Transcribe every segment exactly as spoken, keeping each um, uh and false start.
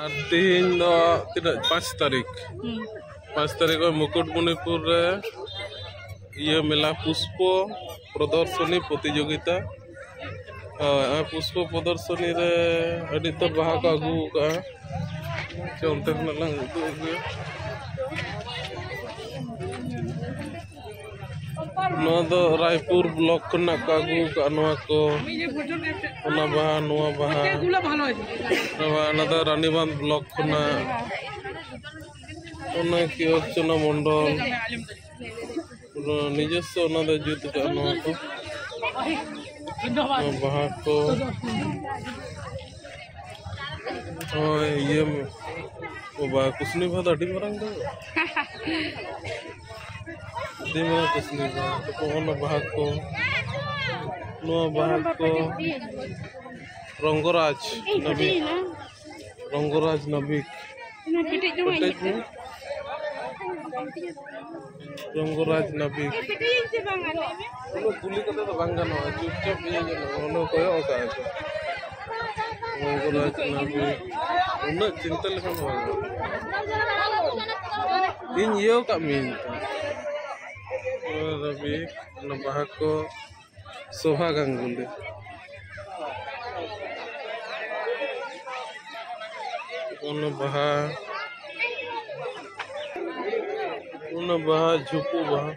ᱟᱨ ᱛᱤᱦᱤᱧ ᱫᱚ ᱛᱤᱱᱟᱹᱜ, ᱯᱟᱸᱪ ᱛᱟᱹᱨᱤᱠᱷ? ᱦᱩᱸ᱾ ᱯᱟᱸᱪ ᱛᱟᱹᱨᱤᱠᱷ ᱨᱮ ᱢᱩᱠᱩᱴᱢᱩᱱᱤᱯᱩᱨ ᱨᱮ ᱤᱭᱟᱹ ᱢᱮᱞᱟ, ᱯᱩᱥᱯᱚ ᱯᱨᱚᱫᱚᱨᱥᱚᱱᱤ ᱯᱨᱚᱛᱤᱡᱳᱜᱤᱛᱟ᱾ ᱦᱳᱭ, ᱟᱨ ᱯᱩᱥᱯᱚ ᱯᱨᱚᱫᱚᱨᱥᱚᱱᱤ ᱨᱮ ᱟᱹᱰᱤ ᱩᱛᱟᱹᱨ ᱵᱟᱦᱟ ᱠᱚ ᱟᱹᱜᱩ ᱟᱠᱟᱫᱼᱟ᱾ ᱪᱚ, ᱚᱱᱛᱮ ᱠᱷᱚᱱᱟᱜ ᱞᱟᱝ ᱩᱫᱩᱜ ᱟᱹᱜᱩᱭᱟ᱾ ᱱᱚᱣᱟ ᱫᱚ ᱨᱟᱭᱯᱩᱨ ᱵᱞᱚᱠ ᱠᱷᱚᱱᱟᱜ ᱠᱚ ᱟᱹᱜᱩ ᱟᱠᱟᱫᱼᱟ ᱱᱚᱣᱟ ᱠᱚ᱾ ᱚᱱᱟ ᱵᱟᱦᱟ, ᱱᱚᱣᱟ ᱵᱟᱦᱟ᱾ ᱱᱚᱣᱟ, ᱚᱱᱟ ᱫᱚ ᱨᱟᱱᱤᱵᱟᱸᱫᱷ ᱵᱞᱚᱠ ᱠᱷᱚᱱᱟᱜ᱾ ᱚᱱᱟ ᱠᱤ ᱚᱨᱪᱚᱱᱟ ᱢᱚᱱᱰᱚᱞ᱾ ᱯᱩᱨᱟᱹ ᱱᱤᱡᱚᱥᱥᱚ ᱚᱱᱟ ᱫᱚ ᱡᱩᱛ ᱟᱠᱟᱫᱼᱟ ᱱᱚᱣᱟ ᱠᱚ᱾ ᱱᱚᱣᱟ ᱵᱟᱦᱟ ᱠᱚ᱾ ᱦᱳᱭ, ᱤᱭᱟᱹ ᱵᱟᱵᱟ, ᱠᱩᱥᱱᱤ ᱵᱟᱦᱟ ᱫᱚ ᱟᱹᱰᱤ ᱢᱟᱨᱟᱝ ᱫᱚ᱾ ᱟᱹᱰᱤ ᱢᱟᱨᱟᱝ ᱠᱩᱥᱱᱤ ᱵᱟᱦᱟ᱾ ᱛᱟᱨᱯᱚᱨ ᱚᱱᱟ ᱵᱟᱦᱟ ᱠᱚ, ᱱᱚᱣᱟ ᱵᱟᱦᱟ ᱠᱚ, ᱨᱚᱝᱜᱚᱨᱟᱡᱽ ᱱᱟᱵᱤᱠ, ᱨᱚᱝᱜᱚᱨᱟᱡᱽ ᱱᱟᱵᱤᱠ᱾ ᱯᱮᱴᱮᱡ ᱢᱮ᱾ ᱨᱚᱝᱜᱚᱨᱟᱡᱽ ᱱᱟᱵᱤᱠ᱾ ᱩᱱᱟᱹᱜ ᱠᱩᱞᱤ ᱠᱟᱛᱮ ᱫᱚ ᱵᱟᱝ ᱜᱟᱱᱚᱜᱼᱟ, ᱪᱩᱯᱪᱟᱯ ᱤᱭᱟᱹ ᱧᱮᱞᱚᱜᱼᱟ, ᱚᱱᱟ ᱠᱚᱭᱚᱜ ᱟᱠᱟᱫ ᱟᱠᱚ᱾ ᱨᱚᱝᱜᱚᱨᱟᱡᱽ ᱱᱟᱵᱤᱠ, ᱩᱱᱟᱹᱜ ᱪᱤᱱᱛᱟᱹ ᱞᱮᱠᱷᱟᱱ ᱫᱚ ᱵᱟᱝ ᱜᱟᱱᱚᱜᱼᱟ᱾ ᱤᱧ ᱤᱭᱟᱹ ᱟᱠᱟᱫ ᱢᱤᱭᱟᱹᱧ ᱛᱚ᱾ ᱱᱟᱵᱤᱠ, ᱚᱱᱟ ᱵᱟᱦᱟ ᱠᱚ᱾ ᱥᱳᱵᱷᱟ ᱜᱟᱝᱜᱩᱞᱤ᱾ ᱚᱱᱟ ᱵᱟᱦᱟ, ᱚᱱᱟ ᱵᱟᱦᱟ, ᱡᱷᱩᱯᱩ ᱵᱟᱦᱟ᱾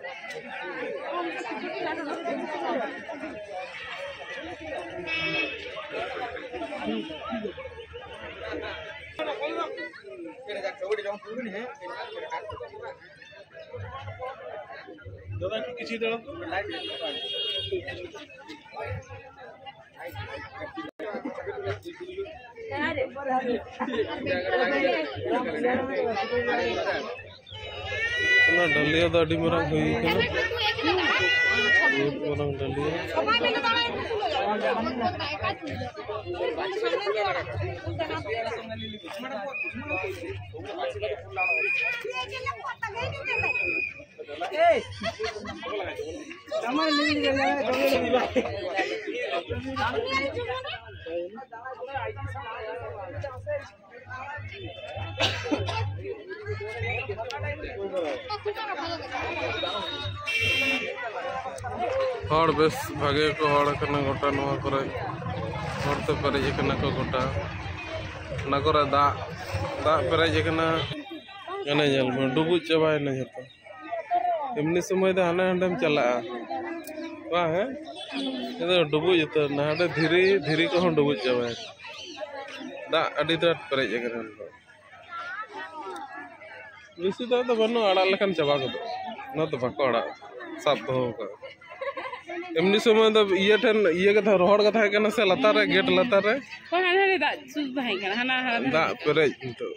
ᱫᱟᱫᱟ, ᱮᱠᱴᱩ ᱠᱤᱪᱷᱩ ᱫᱟᱸᱲᱟᱱ ᱛᱚ᱾ ᱚᱱᱟ ᱰᱟᱹᱞᱤᱭᱟ ᱫᱚ ᱟᱹᱰᱤ ᱢᱟᱨᱟᱝ ᱦᱩᱭ ᱠᱟᱱᱟ᱾ ᱵᱚᱦᱩᱛ ᱢᱟᱨᱟᱝ ᱰᱟᱹᱞᱤᱭᱟ᱾ ᱦᱚᱲ ᱵᱮᱥ ᱵᱷᱟᱜᱮ ᱠᱚ ᱦᱚᱲ ᱠᱟᱱᱟ ᱜᱚᱴᱟ ᱱᱚᱣᱟ ᱠᱚᱨᱮ᱾ ᱦᱚᱲ ᱛᱮ ᱯᱮᱨᱮᱡ ᱟᱠᱟᱱᱟ ᱠᱚ ᱜᱚᱴᱟ᱾ ᱚᱱᱟ ᱠᱚᱨᱮ ᱫᱟᱜ, ᱫᱟᱜ ᱯᱮᱨᱮᱡ ᱟᱠᱟᱱᱟ᱾ ᱚᱱᱮ ᱧᱮᱞ ᱢᱮ, ᱰᱩᱵᱩᱡ ᱪᱟᱵᱟᱭᱮᱱᱟ ᱡᱷᱚᱛᱚ᱾ ᱮᱢᱱᱤ ᱥᱚᱢᱚᱭ ᱫᱚ ᱦᱟᱱᱮ ᱦᱟᱸᱰᱮᱢ ᱪᱟᱞᱟᱜᱼᱟ, ᱵᱟᱝ ᱦᱮᱸ? ᱱᱤᱛᱚᱜ ᱫᱚ ᱰᱩᱵᱩᱡ ᱩᱛᱟᱹᱨ ᱮᱱᱟ᱾ ᱦᱟᱸᱰᱮ ᱫᱷᱤᱨᱤ, ᱫᱷᱤᱨᱤ ᱠᱚᱦᱚᱸ ᱰᱩᱵᱩᱡ ᱪᱟᱵᱟᱭᱮᱱᱟ᱾ ᱫᱟᱜ ᱟᱹᱰᱤ ᱟᱸᱴ ᱯᱮᱨᱮᱡ ᱟᱠᱟᱱᱟ ᱱᱤᱛᱚᱜ᱾ ᱵᱮᱥᱤ ᱫᱟᱜ ᱫᱚ ᱵᱟᱹᱱᱩᱜᱼᱟ, ᱟᱲᱟᱜ ᱞᱮᱠᱷᱟᱱ ᱪᱟᱵᱟ ᱜᱚᱫᱚᱜᱼᱟ᱾ ᱚᱱᱟ ᱫᱚ ᱵᱟᱠᱚ ᱟᱲᱟᱜ, ᱥᱟᱵ ᱫᱚᱦᱚ ᱠᱟᱜᱼᱟ᱾ ᱮᱢᱱᱤ ᱥᱚᱢᱚᱭ ᱫᱚ ᱤᱭᱟᱹ ᱴᱷᱮᱱ, ᱤᱭᱟᱹ ᱠᱟᱛᱷᱟ, ᱨᱚᱦᱚᱲ ᱠᱟᱛᱷᱟ ᱠᱟᱱᱟ ᱥᱮ, ᱞᱟᱛᱟᱨ ᱨᱮ, ᱜᱮᱴ ᱞᱟᱛᱟᱨ ᱨᱮ᱾ ᱦᱳᱭ, ᱦᱟᱱᱮ ᱦᱟᱱᱮ ᱫᱟᱜ ᱥᱩᱫᱷ ᱛᱟᱦᱮᱸ ᱠᱟᱱᱟ, ᱦᱟᱱᱟ ᱦᱟᱱᱟ᱾ ᱫᱟᱜ ᱯᱮᱨᱮᱡ ᱱᱤᱛᱚᱜ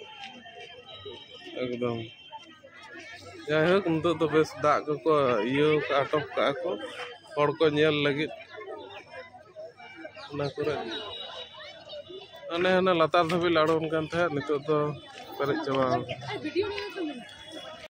ᱮᱠᱫᱚᱢ᱾ ᱡᱟᱭᱦᱳᱠ, ᱱᱤᱛᱚᱜ ᱫᱚ ᱵᱮᱥ ᱫᱟᱜ ᱠᱚᱠᱚ ᱤᱭᱟᱹ ᱠᱟᱜᱼᱟ, ᱟᱴᱚᱠ ᱠᱟᱜᱼᱟ ᱠᱚ ᱦᱚᱲ ᱠᱚ ᱧᱮᱞ ᱞᱟᱹᱜᱤᱫ᱾ ᱚᱱᱟ ᱠᱚᱨᱮ ᱦᱟᱱᱮ ᱦᱟᱱᱮ ᱞᱟᱛᱟᱨ ᱫᱷᱟᱹᱵᱤᱡ ᱞᱮ ᱟᱬᱜᱚᱱ ᱠᱟᱱ ᱛᱟᱦᱮᱸᱫ, ᱱᱤᱛᱚᱜ ᱫᱚ ᱯᱮᱨᱮᱡ ᱪᱟᱵᱟ ᱟᱠᱟᱱᱟ᱾